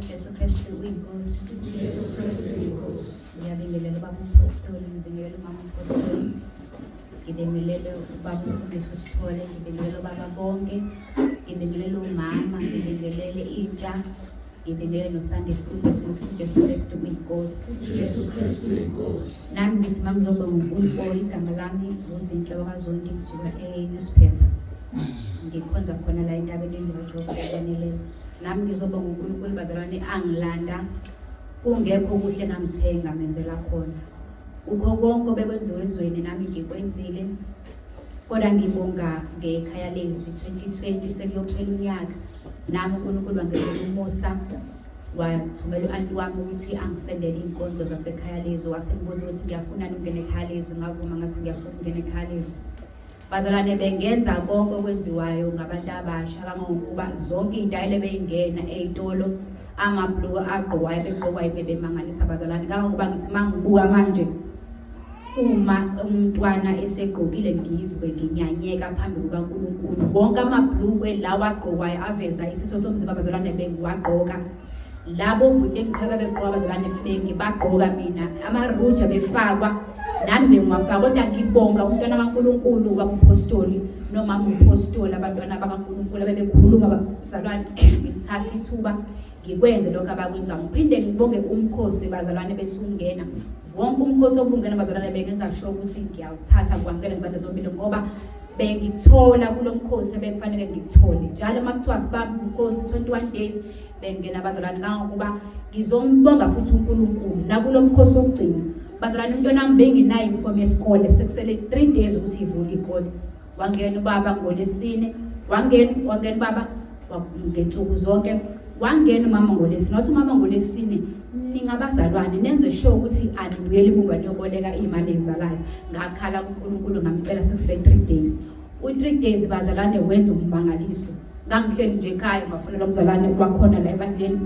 UJesu Kristu uyinkosi. Jesu Kristu inkosi. Ngiyabingelela ubaba umpostoli, ngibingelela umama umpostoli. Ngibingelele ubaba umfundisi uSithole, ngibingelele ubaba bonke, ngibingelele umama, ngibingelele intsha, ngibingelele noSunday School ngesikhathi uJesu Kristu uyinkosi. Jesu Kristu inkosi. Nami ngithi mangizoba nguNkulunkulu igama lami nguZinhle wakaZondi ngisuka e-newspaper. Ngikhonza khona la entabeni endlu kaJehova yakwaneleyo. Nami ngizoba nguNkulunkulu bazalwane angilanda kungekho kuhle ngangithenga menzela khona. Kukho konke obekwenziwa ezweni nami ngikwenzile. Kodwa ngibonga ngekhaya lezwi 2020 sekuyophela unyaka. Nami uNkulunkulu wangenzela umusa wathumela u-anti wami ukuthi angisendele iy'nkonzo zasekhaya lezwi wasengibuza ukuthi ngiyafuna ukungena ekhaya lezwi ngavuma ngathi ngiyafuna ukungena ekhaya lezwi bazalwane bengenza konke okwenziwayo ngabantu abasha kangangokuba zonke iy'tayela ebeyingena ey'tolo amabhuluku agqokwayo begqokwa bebemangalisa bazalwane kangangokuba ngithi uma ngibuka manje uma umntwana esegqokile ngivuke nginyanyeka phambi kukaNkulunkulu wonke amabhlukwe lawa agqokwayo aveza isitho somzimba bazalwane bengiwagqoka labo bhuti engiqhaba begqoka bazalwane bengibagqoka mina amaruja befakwa nami bengiwafaka kodwa ngibonga umntwana kaNkulunkulu wabuphostoli nomama umphostoli abantwana bakaNkulunkulu abebekhuluma bazalwane ngithatha ithuba ngikwenze lokho abakwenza ngiphinde ngibonge umkhosi bazalwane besungena wonke umkhosi obungena bazalwane bengenza sure ukuthi ngiyawuthatha ngiwamukele ngezandla zombili ngoba bengithola kulo mkhosi ebekufanele ngikuthole njalo uma kuthiwa sibambe umkhosi 21 days bengena bazalwane kangangokuba ngizombonga futhi uNkulunkulu nakulo mkhosi wokugcina bazalwane umntwana wami bengenayo uniform yesikole sekusele 3 days ukuthi ivule ikole wangena ubaba ngolesine wangena wangena ubaba ngensuku zonke wangena umama ngolesine wathi umama ngolesine ningabazalwane nenze sure ukuthi anibuyeli emuva niyoboleka iy'mali engizalayo ngakhala kuNkulunkulu ngamcela sekusele 3 days u-3 days bazalwane wenza ummangaliso ngangihleli nje ekhaya ngafonela umzalwane wakhona la ebandleni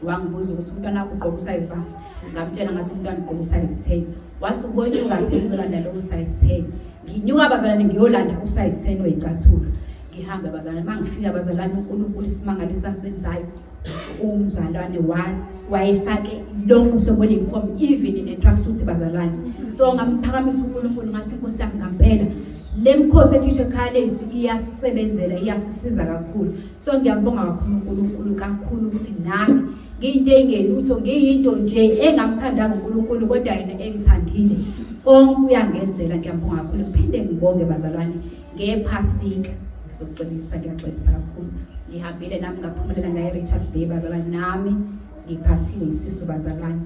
wangibuza ukuthi umntwana wakho ugqoka usayizi bani ngamtshela ngathi umntwana ugqoka usayizi 10 wathi ubonyuka phi uzolanda lowo size 10 nginyuka bazalwane ngiyolanda usize 10 weyicathulo ngihambe bazalwane uma ngifika bazalwane uNkulunkulu isimangaliso asenzayo umzalwane wayefake lonke uhlobo leyuniform even ne-tracksuit bazalwane so ngamphakamisa uNkulunkulu ngathi inkosi yami ngampela le mkhosi ekhishwe ekhaya lezwi iyasebenzela iyasisiza kakhulu so ngiyambonga kakhulu uNkulunkulu kakhulu ukuthi nami ngiyinto engelutho ngiyinto nje engamthandanga uNkulunkulu kodwa yena engithandile konke uyangenzela ngiyambonga kakhulu ngiphinde ngibonge bazalwane ngephasika ngizoxolisa ngiyaxolisa kakhulu ngihambile nami ngaphumelela ngaye Richards Bay bazalwane nami ngiphathiwe isisu bazalwane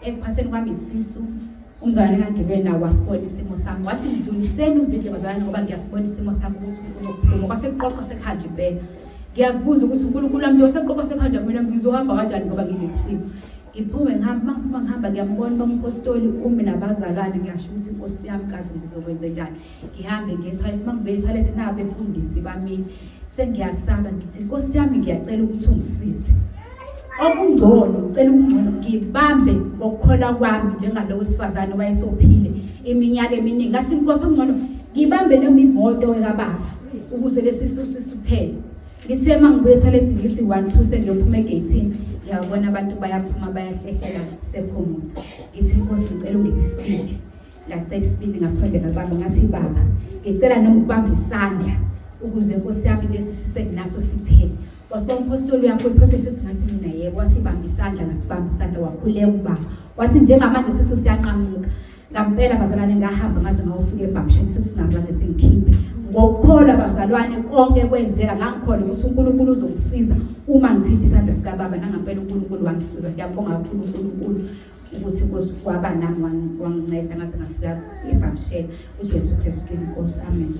ekuphatheni kwami isisu umzalwane engangibele nawo wasibona isimo sami wathi ngidluliseni uzindle bazalwane ngoba ngiyasibona isimo sami ukuthi ufuna ukuphuma kwasekuqoqa sekuhanje impela ngiyazibuza ukuthi uNkulunkulu wami nje waseqoqa sekuhanje mina ngizohamba kanjani ngoba nginekusimo ngiphume ngihamba uma ngiphuma ngihamba ngiyambona umpostoli umi nabazalwane ngiyasho ukuthi inkosi yami kaze ngizokwenze njani ngihambe ngiye ethoyilethi uma ngibuye ethoyilethi nabo befundisi bamile sengiyasaba ngithi inkosi yami ngiyacela ukuthi ungisize okungcono ngicela ukungcono ngibambe ngokukholwa kwami njengalowo wesifazane wayesophile iminyaka eminingi ngathi inkosi okungcono ngibambe noma imoto ekababa ukuze lesi sisu siphele ngithe uma ngibuye ethoyilethi ngithi 1 2 sengiyophuma egeyithini ngiyabona abantu bayaphuma bayahlehlela sekho muntu ngithi inkosi ngicela ungiphe isibindi ngacela isibindi ngasondela kubaba ngathi baba ngicela noma ukubamba isandla ukuze inkosi yami lesi sisenginaso siphele wasiba umpostoli uyakhula process esingathi mina yebo wasibamba isandla ngasibamba isandla wakhuleka ubaba wathi njengamanje sisu siyanqamuka ngampela bazalwane ngahamba ngaze ngawufika ebhamsheni sesingazange singikhiphe ngokukholwa bazalwane konke kwenzeka ngangikholwa ukuthi uNkulunkulu uzongisiza uma ngithinta isandla sikababa nangampela uNkulunkulu wangisiza ngiyabonga kakhulu uNkulunkulu ukuthi inkosi kwaba nami wanginceda ngaze ngafika ebhamsheni uJesu Kristu inkosi amen.